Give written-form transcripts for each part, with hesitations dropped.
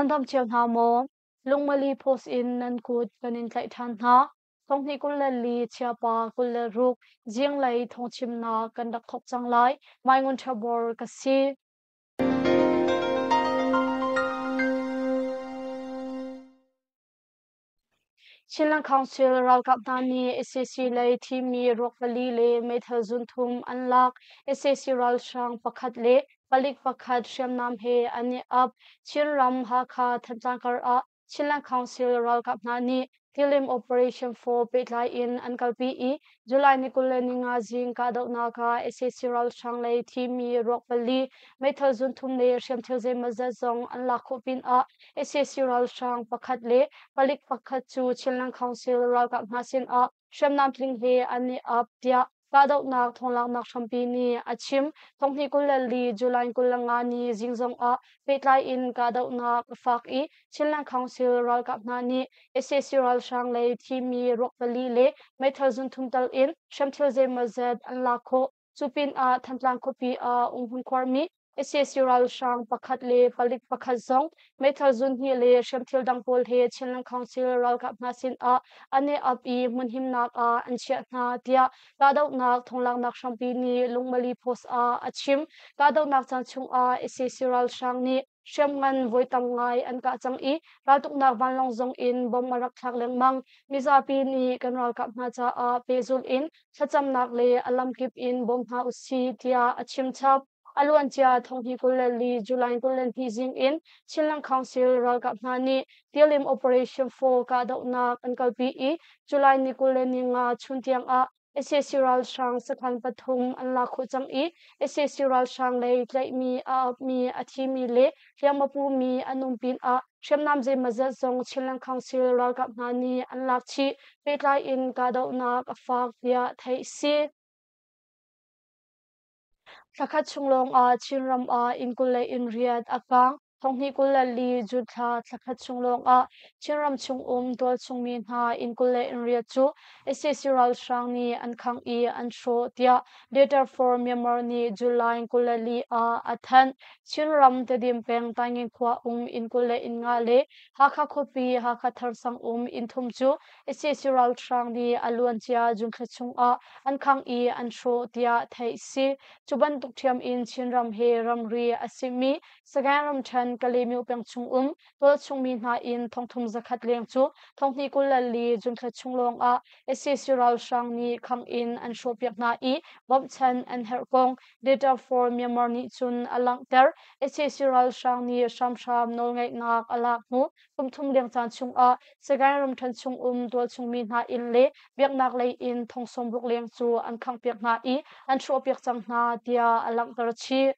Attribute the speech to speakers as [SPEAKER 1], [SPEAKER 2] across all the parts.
[SPEAKER 1] Nan dam cio hna maw? Lungmali post in nan kut kan in tlaih ṭhan hna. Thonghnih 24 chiapa 26 zinglei thawngchimnak kan rak thawk cang lai. Mai Ngun Ṭha Bor ka si. Chinland Council ralkap hna nih sac lei thimi ruak pali le meithal zun thum an lak. Sac ralhrang pakhat le palik pakhat hriamnam he an i ap. Chinram Hakha Thantlang kar ah Chinland Council ralkap hna nih Tilim Operation 4 pehtlai in an kalpi i July ni 25 zing kahdohnak ah sac ralhrang lei thimi ruak pali meithal zun thum le hriamthil zeimawzat zong an lak khawh pinah sac ralhrang pakhat le palik pakhat cu Chinland Council ralkap hna sinah hriamnam tling he an i ap tiah kahdohnak thawnglaknak hrampi nih a chim. Thonghnih 24 July 25 ni zing zong ah pehtlai in kahdohnak a fak i Chinland Council ralkap hna nih sac ralhrang lei thimi ruak pali le meithal zun thum tal in hriamthil zeimawzat an lak khawh. Cu pinah Thantlang khuapi ah umhmun khuarmi sac ralhrang pakhat le palik pakhat zong meithal zunhnih le hriamthil dang pawl he Chinland Council ralkap hna sinah an i ap i hmunhimnak ah an chiah hna tiah kahdohnak thonglaknak hrampi nih Lungmali Post ah a chim. Kahdohnak caan chungah sac ralhrang nih hriamngan voi tam ngai an kah cang i raltuknak vanlawng zong in bomb a rak thlak lengmang. Mizapi nih kan ralkap hna caah pehzulh in thlacamnak le a lamkip in bawm hna usih tiah a chim chap. A luancia thonghnih 24 July 22 zing in Chinland Council ralkap hna nih Tilim Operation 4 kahdohnak an kalpi i July ni 25 chun tiang ah sac ralhrang sakhan pathum an lak khawh cang i sac ralhrang lei tlaihmi, a apmi, a thimi le hliam a pumi an um pinah hriamnam zeimawzat zong Chinland Council ralkap hna nih an lak chih. Pehtlai in kahdohnak a fak tiah theih si. Thlakhat chung lawngah Chinram ah inn 20 le inn riat a kang. Thonghnih 24 June thla thlakhat chung lawngah Chinram chungum tualchung mi hna inn 20 le inn riat cu sac ralhrang nih an khangh i an hrawh tiah Data for Myanmar nih July 24 ah a thanh. Chinram Tedim peng Taingen khua um inn 20 le inn nga le Hakha khuapi Hakha Thar sang um inn thum cu sac ralhrang nih a luancia June thla chungah an khangh i an hrawh tiah theih si. Cu bantuk ṭhiam in Chinram he ramri a simi Sagaing ramṭhen Kalaymyo peng chungum tualchungmi hna in thongthum zakhat leng cu thonghnih 24 June thla chung lawngah sac ralhrang nih khangh in an hrawhpiak hna i bawmhchanh an herh kong Data for Myanmar nih cun a langhter. Sac ralhrang nih hramhram nawlngeihnak a lak hnu kum thum leng caan chungah Sagaing ramṭhen chungum tualchungmi hna inn le biaknak lei in thong sawmruk leng cu an khanghpiak hna i an hrawhpiak cang hna tiah a langhter chih.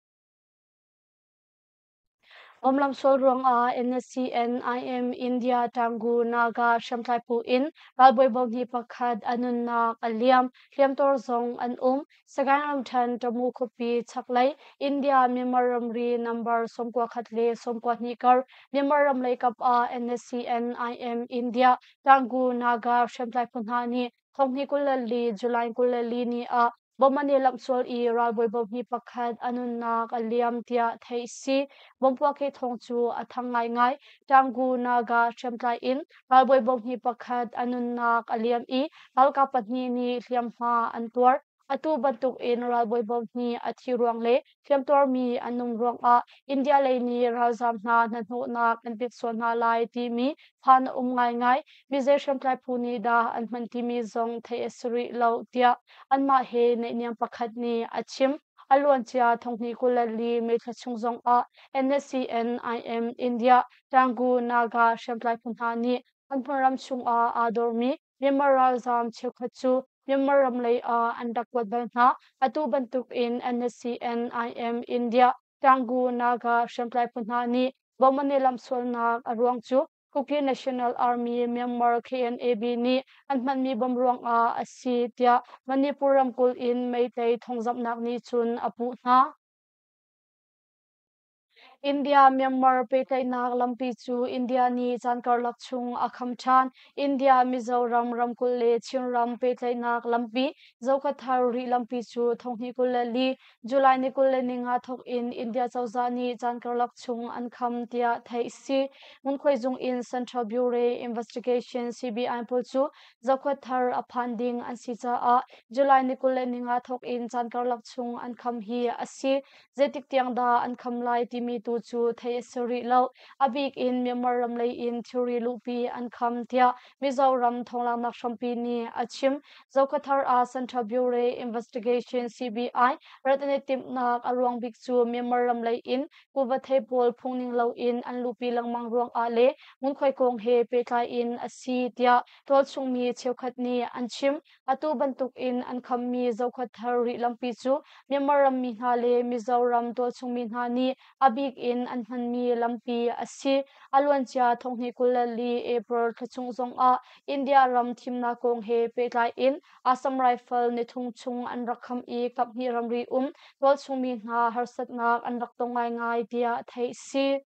[SPEAKER 1] Umlam sual ruangah NSCN IM India Tangu Naga hriamtlai phu in ralbawi bohni pakhat a nunnak a liam. Hliamtuar zong an um. Sagaing ramṭhen Tamu khuapi chaklei India Myanmar ramri number 91 le 92 kar Myanmar ram lei kap ah NSCN IM India Tangu Naga hriamtlai phu hna nih thonghnih 24 July 24 ni ah Bomb an i lamhsual i ralbawi bohmi pakhat a nunnak a liam tiah theih si. Bomb puahkeh thawng cu a thang ngaingai. Taunggu Naga hriamtlai in ralbawi bohmi pakhat a nunnak a liam i ralkap pahnih nih hliamhma an tuar. Atu bantuk in ralbawi bohmi a thi ruang le hliamtuarmi an um ruangah India lei nih ralzaam hna hnahnawhnak an pek sual hna lai timi phan a um ngaingai. Mizei hriamtlai phu nih dah an hman timi zong theih a si rih lo tiah anmah he naihniam pakhat nih a chim. A luancia thonghnih 24 May thla chung zongah NSCN IM India Tangu Naga hriamtlai phu hna nih an hmunram chungah aa dormi Myanmar ralzaam cheukhat cu Myanmar ram lei ah an rak kuat bal hna. Atu bantukin NSCN IM India Tangu Naga hriamtlai phu hna nih bomb an i lamhsualnak a ruang cu Kuki National Army Myanmar KNAB nih an hmanmi bomb ruangah a si tiah Manipur ramkulh in Meitei thawngzamhnak nih cun a puh hna. India-Myanmar pehtlaihnak lampi cu India nih caan karlak chung a kham ṭhan. India-Mizoram ramkulh le Chinram pehtlaihnak lampi Zokathar Rih lampi cu thonghnih 24 July ni 25 thawk in India cozah nih caan karlak chung an kham tiah theih a si. Ngunkhuai zung in Central Bureau Investigation CBI pawl cu Zokathar a phan ding an si caah July ni 25 thawk in caan karlak chung an kham hi a si. Zeitik tiang dah an kham lai timi tu cu theih a si rih lo. A bik in Myanmar ram lei in thilri luhpi an kham tiah Mizoram thonglaknak hrampi nih a chim. Zokhawthar ah Central Bureau Investigation CBI rat an i timhnak a ruang bik cu Myanmar ram lei in kuva thei pawl phungning loin an luhpi lengmang ruangah le ngunkhuai kong he pehtlai in a si tiah tualchungmi cheukhat nih an chim. Atu bantukin an khammi Zokhawthar rih lampi cu Myanmar rammi hna le Mizoram tualchungmi hna nih a bik in an hmanmi lampi a si. A luancia thonghnih 24 April thla chung zongah India ram thimnak kong he pehtlai in Assam Rifle nithum chung an rak kham i kaphnih ramri um tualchungmi hna harsatnak an rak tong ngaingai tiah theih a si.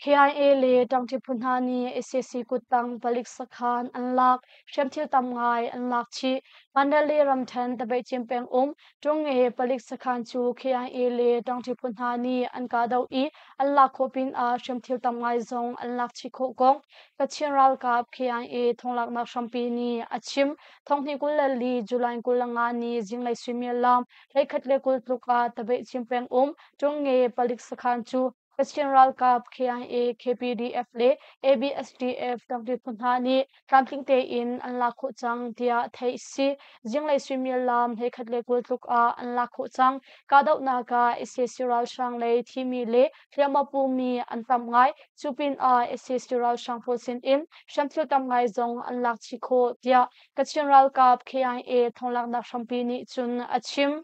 [SPEAKER 1] KIA le ṭangṭi phu hna nih sac kuttang palik sakhan an lak, hriamthil tam ngai an lak chih. Mandalay ramṭhen Tabeihcin peng um Ṭungnge palik sakhan cu KIA le ṭangṭi phu hna nih an kahdoh i an lak khawh pinah hriamthil tam ngai zong an lak chih khawh kong Kachin ralkap KIA thonglaknak hrampi nih a chim. Thonghnih 24 July 25 ni zinglei suimilam 11:20 tluk ah Tabeihcin peng um Ṭungnge palik sakhan cu Kachin ralkap KIA, KPDF le ABSDF ṭangṭi phu hna nih tlamtling tein an lak khawh cang tiah theih a si. Zinglei suimilam 11:20 tluk ah an lak khawh cang. Kahdohnak ah sac ralhrang lei thimi le hliamhma pumi an tam ngai. Cu pinah sac ralhrang pawl sinin hriamthil tam ngai zong an lak chih khawh tiah Kachin ralkap KIA thonglaknak hrampi nih cun a chim.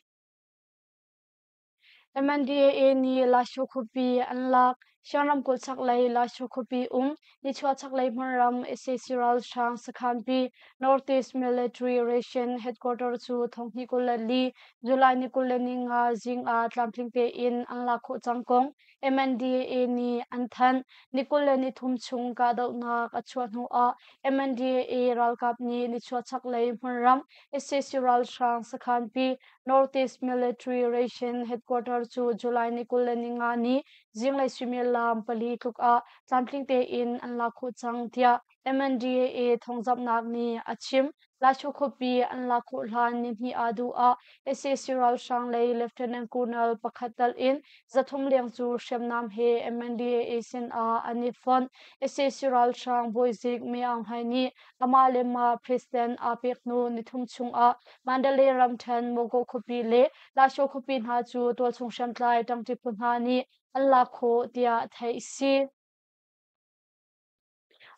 [SPEAKER 1] MNDAA nih Lasho khuapi an lak. Shan ramkulh chaklei Lasho khuapi um nichuah chaklei hmunram sac ralhrang sakhanpi Northeast Military Ration Headquarter cu thonghnih 24 July ni 25 zing ah tlamtling tein an lak khawh cang kong MNDAA nih an thanh. Ni 23 chung kahdohnak a chuah hnu ah MNDAA ralkap nih nichuah chaklei hmunram sac ralhrang sakhanpi Northeast Military Ration Headquarter cu July ni 25 ni zinglei suimilam 4 tluk ah tlamtling tein an lak khawh cang tiah MNDAA thawngzamhnak nih a chim. Lashu khuapi an lak khawh hlan nihnih aa duh ah sac ralhrang lei Lieutenant Colonel pakhat tal in 300 leng cu hriamnam he MNDAA sin ah an i fonh. Sac ralhrang bawizik Mee Aung Hlaing nih Amah le mah president aa pek hnu nithum chungah Mandalay ramṭhen Mogo khuapi le Lasho khuapi hna cu tualchung hriamtlai ṭangṭi phu hna nih an lak khawh tiah theih a si.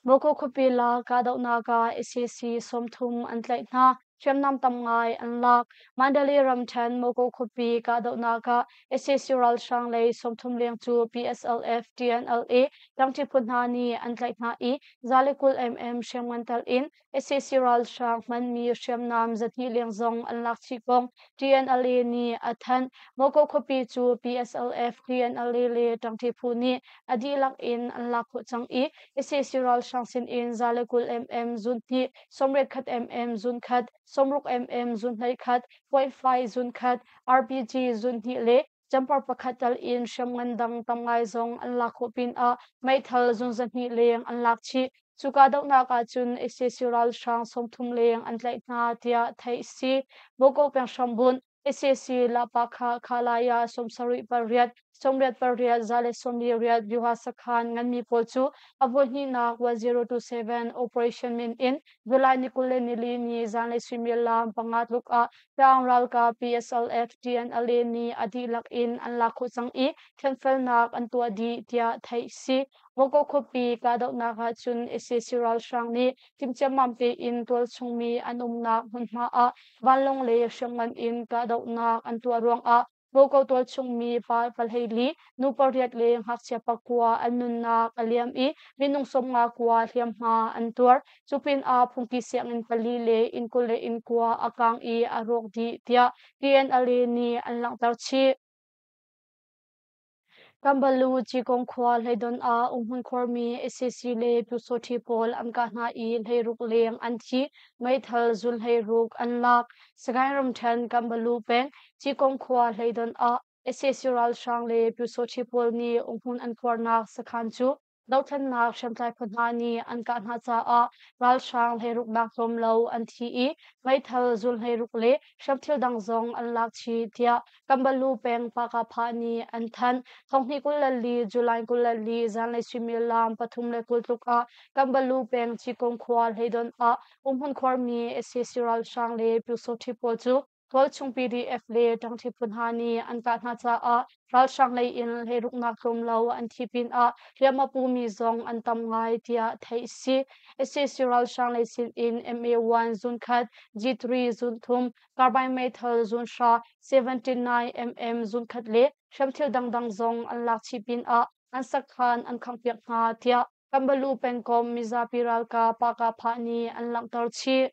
[SPEAKER 1] Mogo khuapi lak kahdohnak ah sac 30 an tlaih hna. Hriamnam tam ngai an lak. Mandalay ramṭhen Mogo khuapi kahdohnak ah sac ralhrang lei 30 leng cu PSLF, TNLA ṭangṭi phu hna nih an tlaih hna i 120 mm hriamngan tal in sac ralhrang hmanmi hriamnam 200 leng zong an lak chih kong TNLA nih a thanh. Moko khuapi cu PSLF, TNLA le ṭangṭi phu nih a dihlak in an lak khawh cang i sac ralhrang sinin 120 mm zun hnih, 81 mm zun khat, 60 mm zun 11, 0.5 zun khat, RPG zun hnih le Jumper pakhat tal in hriamngan dang tam ngai zong an lak khawh pinah meithal zun 200 leng an lak chih. Cu kahdohnak ahcun sac ralhrang 30 leng an tlaih hna tiah theih a si. Boko peng hrambunh sac Lahpakha Khalaya 70 pariat 88 148 Byuha sakhan nganmi pawl cu a voihnihnak 1027 operation min in July ni 24 ni zanlei suimilam 5 tluk ah Tlang ralkap PSLF TNLA nih a dihlak in an lak khawh cang i thianfelnak an tuah dih tiah theih a si. Moko khuapi kahdohnak ahcun sac ralhrang nih timhciammam tein tualchungmi an umnak hmunhma ah vanlawng le hriamngan in kahdohnak an tuah ruangah Moko tualchungmi pa 14, nu pariat le ngakchia pakua an nunnak a liam i minung 59 hliamhma an tuar. Cu pinah phungki sianginn pali le inn 20 le inn kua a kaang i a rawk dih tiah TNLA nih an langhter chih. Kambalu Cikong khua Hleidon ah umhmun khuarmi sac le Pyusawhti pawl an kah hna i 16 leng an thi, meithal zun 16 an lak. Sagaing ramṭhen Kambalu peng Cikong khua Hleidon ah sac ralhrang le Pyusawhti pawl nih umhmun an khuarnak sakhan cu dothlennak hriamtlai phu hna nih an kah hna caah ralhrang 16 nak tlawm lo an thi i meithal zul 16 le hriamthil dang zong an lak chih tiah Kambalu peng Pakapha nih an thanh. 2024 July 24 zanlei suimilam 3:20 tluk ah Kambalu peng Cikong khua Hleidon ah umhmun khuarmi sac ralhrang le Pyusawhti pawl cu tualchung PDF le ṭangṭhi phu hna nih an kah hna caah ralhrang lei in 16 nak tlawm lo an thi pinah hliam a pumi zong an tam ngai tiah theih a si. Sac ralhrang lei sin in MA1 zun khat, G3 zun thum, carbine meithal zun hra, 79mm zun khat le hriamthil dangdang zong an lak chih pinah an sakhan an khanghpiak hna tiah Kambalu pengkomh mizapi ralkap Pakapha nih an langhter chih.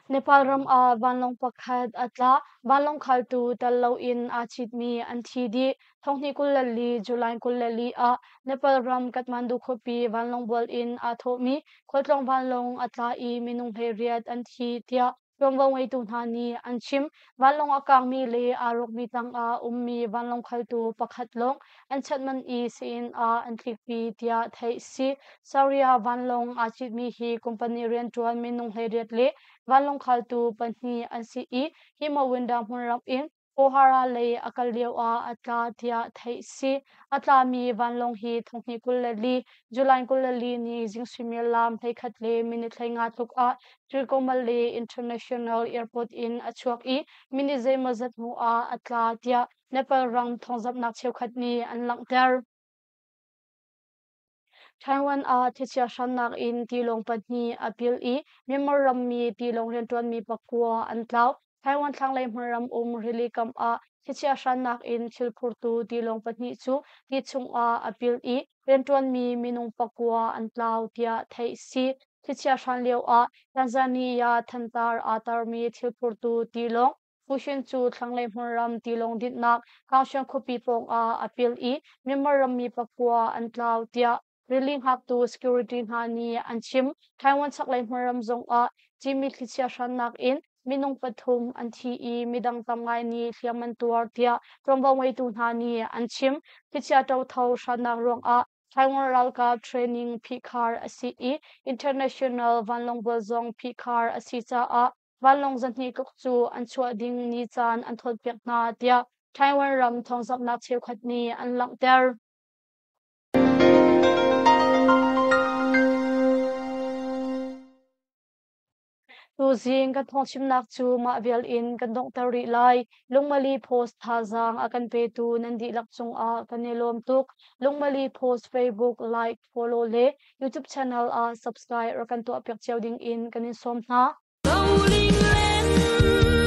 [SPEAKER 1] Nepal ram ah vanlawng pakhat a tla. Vanlawng khaltu tel loin aa citmi an thi dih. 2024 July 24 ah Nepal ram Kathmandu khuapi vanlawng bual in aa thawhmi khualtlawng vanlawng a tla i minung 18 an thi tiah ṭuanvo ngeitu hna nih an chim. Vanlawng a kangmi le aa rawkmi tangah ummi vanlawng khaltu pakhat lawng an chanh manh i sii-inn ah an tlikpi tiah theih a si. Saria vanlawng aa citmi hi company rianṭuan minung 18 le vanlawng khaltu pahnih an si i Himawinda hmunram in Pokhara lei a kal lio ah a tla tiah theih a si. A tlami vanlawng hi 2024 July 24 ni zing suimilam 11:50 tluk ah Trincomalee International Airport in a chuak i minute zeimawzat hnu ah a tla tiah Nepal ram thawngzamhnak cheukhat nih an langhter. Taiwan ah thlichia hrannak in tilawng pahnih a pil i Myanmar rammi tilawng rianṭuanmi pakua an tlau. Taiwan thlanglei hmunram um rili kam ah thlichia hrannak in thil phurtu tilawng pahnih cu ti chungah a pil i rianṭuanmi minung pakua an tlau tiah theih a si. Thlichia hran lioah Tanzania thantar aa tarmi thil phurtu tilawng Fusion cu thlanglei hmunram tilawng dinhnak Kaohsiung khuapi pawngah a pil i Myanmar rammi pakua an tlau tiah rili hngaktu security hna nih an chim. Taiwan chaklei hmunram zongah cimi thlichia hrannak in minung pathum an thi i midang tam ngai nih hliam an tuar tiah ṭuanvo ngeitu hna nih an chim. Thlichia ṭotho hrannak ruangah Taiwan ralkap training phihkhar a si i international vanlawng bual zong phihkhar a si caah vanlawng 200 tluk cu an chuah ding ni caan an thawnpiak hna tiah Taiwan ram thawngzamhnak cheukhat nih an langhter. Tuzing kan thawngchimnak cu mah vial in kan donghter rih lai. Lungmali Post thazaang a kan petu nan dihlak cungah kan i lawm tuk. Lungmali Post Facebook like, follow le YouTube channel ah subscribe rak kan tuahpiak cio ding in kan in sawm hna.
[SPEAKER 2] Rolling land.